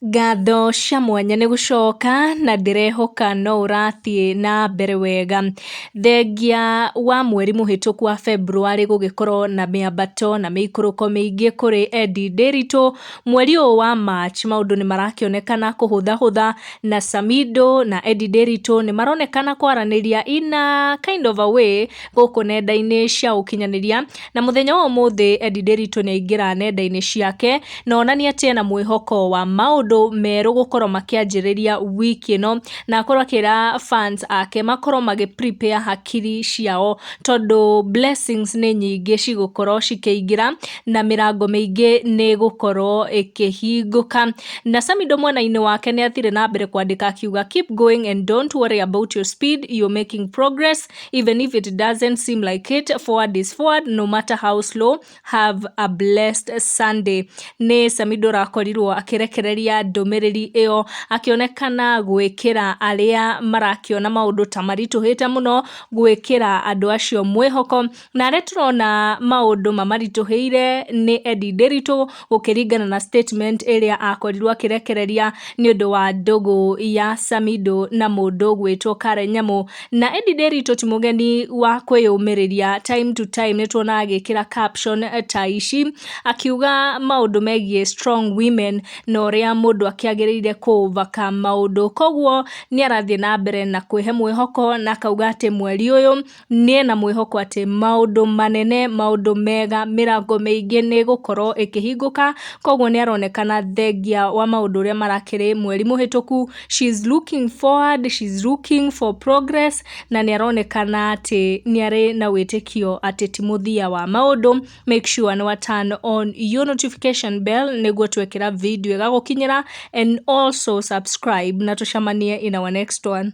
Ngatho cia mwanya nĩ gũcoka na ndĩrehoka no ũrathiĩ na mbere wega. Thengia wa mweri mũhĩtũku wa February gũgĩkorwo na mĩambato na mĩikũrũko mĩingĩ kũrĩ Edday Nderitu, mweri ũyũ wa March maũndũ nĩ marakĩonekana kũhũthahũtha na Samidoh na Edday Nderitu nĩ maronekana kwaranĩria in a kind of a way gũkũ nenda-inĩ cia ũkinyanĩria. Na mũthenya wa ũmũthĩ Edday Nderitu nĩ aingĩra nenda-inĩ ciake na onania atĩ ena mwĩhoko wa maũndũ merũ gũkorwo makĩanjĩrĩria wiki ĩno, na akorwo akĩra fans ake makorwo magĩ prepare hakiri ciao tondũ blessings nĩ nyingĩ cigũkorwo cikĩingĩra na mĩrango mĩingĩ nĩ ĩgũkorwo ĩkĩhingũka. Na Samidoh mwena-inĩ wake nĩ athire na mbere kwandĩka akiuga, "Keep going and don't worry about your speed. You're making progress even if it doesn't seem like it. Forward is forward no matter how slow. Have a blessed Sunday." Nĩ Samidoh ũrakorirwo akĩrekereria ndũmĩrĩri ĩyo, akĩonekana gwĩkĩra arĩa marakĩona maũndũ ta maritũhĩte mũno, gwĩkĩra andũ acio mwĩhoko. Na arĩa tũrona maũndũ mamaritũhĩire nĩ Edday Nderitu, gũkĩringana na statement ĩrĩa akorirwo akĩrekereria nĩ ũndũ wa ndũgũ ya Samidoh na mũndũ ũgwĩtwo Karen Nyamu. Na Edday Nderitu ti mũgeni wa kwĩyũmĩrĩria, time to time nĩ tuonaga agĩkĩra caption ta ici akiuga maũndũ megiĩ strong women na ũrĩa mũndũ akĩagĩrĩire kũ overcome maũndũ. Koguo nĩ arathiĩ na mbere na kwĩhe mwĩhoko na akauga atĩ mweri ũyũ nĩ ena mwĩhoko atĩ maũndũ manene, maũndũ mega, mĩrango mĩingĩ nĩ ĩgũkorwo ĩkĩhingũka. Koguo nĩ aronekana thengia wa maũndũ ũrĩa marakĩrĩ mweri mũhĩtũku, she's looking forward, she's looking for progress, na nĩ aronekana atĩ nĩ arĩ na wĩtĩkio atĩ ti mũthia wa maũndũ. Make sure nĩ wa turn on your notification bell nĩguo twekĩra video ĩgagũkinyĩra, and also subscribe, na tũcemanie in our next one.